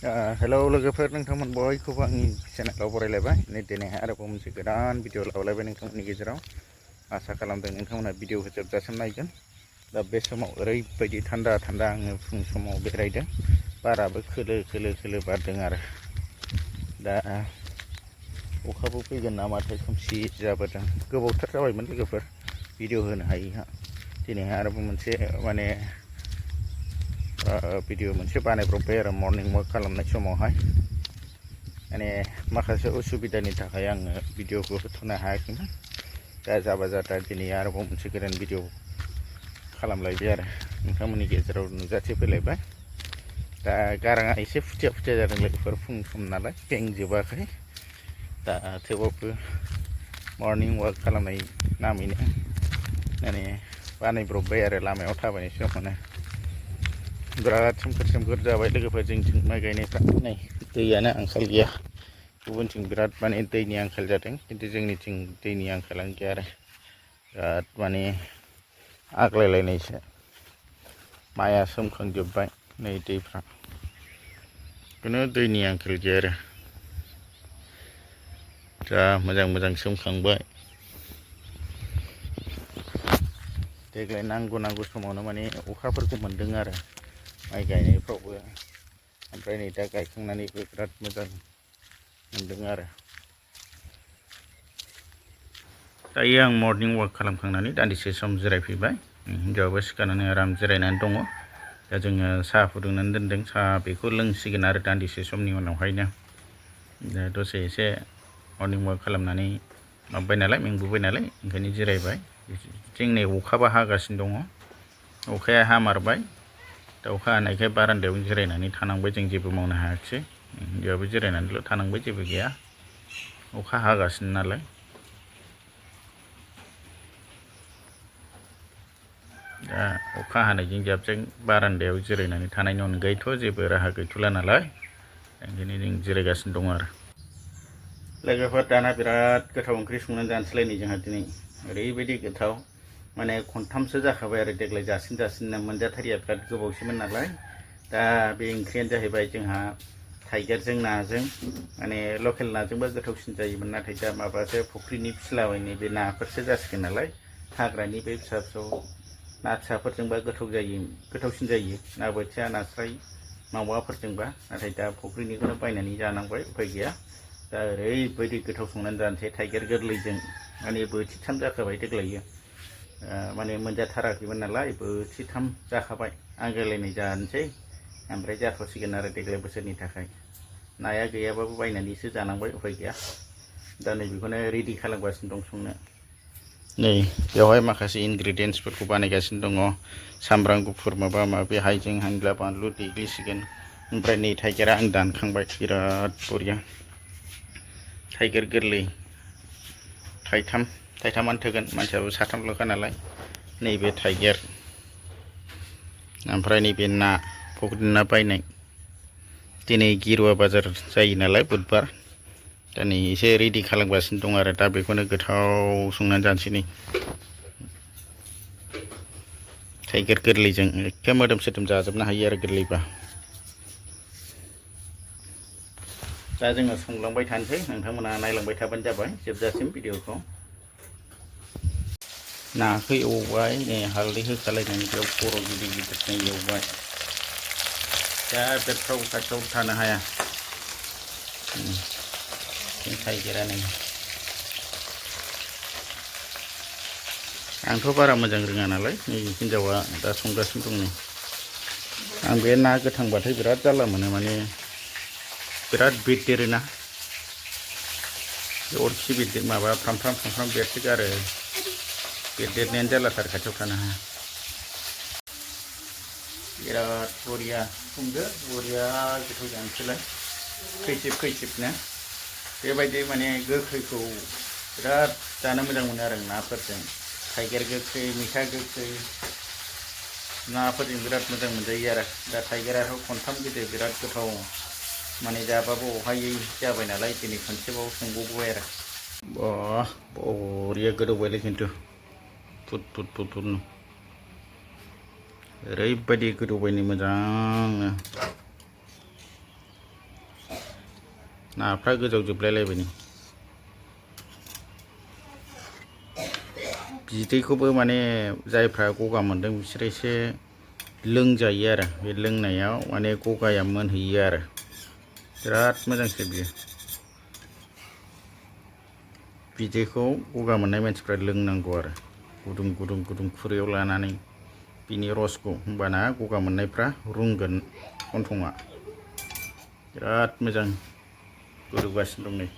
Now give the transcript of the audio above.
Hello लोगोफोर नोंथांमोन बयखौबो आंनि चेनेलाव बरायलायबाय नै दिनैहाय आरोबाव मोनसे गोदान भिडिअ लाबोलायबाय नोंथांमोननि गेजेराव आसा खालामदों नोंथांमोना भिडिअखौ जोबजासिम नायगोन। दा बे समाव ओरैबायदि थान्दा आङो फुं समाव बेरायदों, बाराबो खोलो खोलो बारदों आरो दा अखाबो फैगोन नामाथाय खोमसि जाबोदों। गोबावथार जाबायमोन लोगोफोर भिडिअ होनो हायैहा। दिनैहाय आरोबाव मोनसे भिडिअ मोनसे बानायब्रबबाय आरो मर्निं वाक खालामनाय समावहाय माखासे उसुबिदानि थाखाय आङो भिडिअखौ होथ'नो हायाखैमोन। दा जाबा जाथा दिनै आरोबाव मोनसे गोदान भिडिअ खालामलायबाय आरो नोंथांमोननि गेजेराव नुजाथि फैलायबाय। दा गाराङा एसे फुथिया जादों लोगोफोर, फुं सम नालाय बेंजोबाखै। दा थेवबाबो मर्निं वाक खालामनाय नामैनो बानायब्रबबाय आरो लामायाव थाबायनाय समावनो। बिराद सोमखोर जाबाय लोगोफोर जोंथिं माइ गायनायफ्रा। नै दैयानो आंखाल गैया, गुबुनथिं बिराद दैनि आंखाल जादों, खिन्थु जोंनिथिं दैनि आंखालानो गैया आरो बिराद आग्लायलायनायसो। माइआ सोमखांजोब्बाय, नै दैफ्रा खुनु दैनि आंखाल गैया आरो जा मोजां सोमखांबाय। देग्लाय नांगौ समावनो अखाफोरखौ मोन्दों आरो माइ गायनायफ्रावबो। ओमफ्राय नै दा गायखांनानैबो बिराद मोजां मोनदों आरो। दायो आं मर्निं वाक खालामखांनानै दान्दिसे सम जिरायफैबाय। हिन्जावाबो सिखारनानै आराम जिरायनानै दङ। दा जोङो साहा फुदुंनानै दोनदों, बेखौ लोंसिगोन आरो दान्दिसे समनि उनावहायनो। दा दसे एसे मर्निं वाक खालामनानै मेंबोबाय नालाय ओंखायनो जिरायबाय। जोंनि अखाबो हागासिनो दङ, अखाया हामारबाय। दा अखा हानायखाय बारान्दायावनो जिरायनानै थानांबाय, जों जेबो मावनो हायाखिसै। हिन्जावाबो जिरायनानैल' थानांबाय, जेबो गैया, अखा हागासिनो नालाय। दा अखा हानायजों जाबजों बारान्दायाव जिरायनानै थानायनि अनगायैथ' जेबो राहा गैथ'ला नालाय, ओंखायनो जों जिरायगासिनो दं आरो। लोगोफोर दाना बिराद गोथाव ओंख्रि संनानै जानोसैलाय नै जोंहा दिनै। ओरैबायदि गोथाव, खनथामसो जाखाबाय आरो देग्लाय जासिन मोनजाथारिया बिराद गोबावसैमोन नालाय। दा बे ओंख्रियानो जाहैबाय जोंहा थाइगिरजों नाजों। लकेल नाजोंबा गोथावसिन जायोमोन, नाथाय दा माबासो फुख्रिनि फिसिलाबायनाय बे नाफोरसो जासिगोन नालाय। हाग्रानि बे फिसा ना फिसाफोरजोंबा गोथावसिन जायो, ना बोथिया नास्राय मावाफोरजोंबा। नाथाय दा फुख्रिनिखौनो बायनानै जानांबाय, उफाय गैया। दा ओरैबायदि गोथाव संनानै जानोसै थाइगिर गोरलैजों, बोथिथाम जाखाबाय देग्लायो। मोनजाथाराखैमोन नालाय, बोथिथाम जाखाबाय। आंगायलायनाय जानोसै, ओमफ्राय जाथ'सिगोन आरो देग्लाय बोसोरनि थाखाय। नाया गैयाबाबो बायनानैसो जानांबाय, उफाय गैया। दा नै बेखौनो रेडि खालामगासिनो दं संनो। नै बेवहाय माखासे इनग्रिडियेन्ट्सफोरखौ बानायगासिनो दङ। सामब्राम गुफुर माबा माबि हाइजें हानला बानलु देग्लिसिगोन। ओमफ्राय नै थाइगिरा आं दानखांबाय, बिराद बरिया। थाइगिर गोरलै थाइथामानो थोगोन, मानसियाबो साथामल'खा नालाय। नैबे थाइगिर, ओमफ्राय नैबे ना, फुख्रिनि ना बायनाय। दिनै गिरुवा बाजार जायो नालाय, बुधबार। दा नै एसे रेडि खालामगासिनो दं आरो दा बेखौनो गोथाव संनानै जानोसै नै। थाइगिर गोरलैजों एखे मोदोम सोदोम जाजोबनो हायो आरो गोरलैबा। दा जोङो संलांबाय थानोसै, नोंथांमोना नायलांबाय थाबानो जाबाय जोबजासिम भिडिअखौ। नाखौ एवबाय, नै हालदै होखालायनानै बेयाव खर' गिदिर एवबाय। दा बेफ्राव खाथियाव थानो हाया थाइगिरा नै। आंथ' बारा मोजां रोङा नालाय, नै हिन्जावा दा संगासिनो दं। आं बे ना गोथांबाथाय बिराद जारला मोनो, बिराद बेरदेरोना। अरखि माबा फ्राम बेरसोगारो, बेरदेरनायानो जारलाथार, खाथियाव थानो हाया। बिराद बरिया संदो, बरिया गोथाव जानोसैलाय खैसिब-खैसिबनो। बेबायदि गोखैखौ बिराद जानो मोजां मोनो आरो नाफोरजों। थाइगिर गोखै, मैथा गोखै नाफोरजों बिराद मोजां मोनजायो आरो। दा थाइगिराथ' खनथाम गिदिर बिराद गोथाव, जाबाबो अहायै जाबाय नालाय, दिनै खनसेबाव संबावबाय आरो। बरिया गोदौबायलै खिन्थु फुट-फुटनो। ओरैबायदि गोदौबाय नै मोजांनो। नाफ्रा गोजावजोबलायलायबाय नै बिदैखौबो माने जायफ्रा गगा मोनदों बिसोरो एसे लोंजायो आरो बे लोंनायाव माने गगाया मोनहैयो आरो बिराद मोजांसो बियो बिदैखौ गगा मोननाय मानसिफ्रा लोंनांगौ आरो गुदुं गुदुं गुदुं खुरैयाव लानानै बिनि रसखौ होमबाना गगा मोननायफ्रा रुंगोन गन्थङा बिराद मोजां गोदौगासिनो दं नै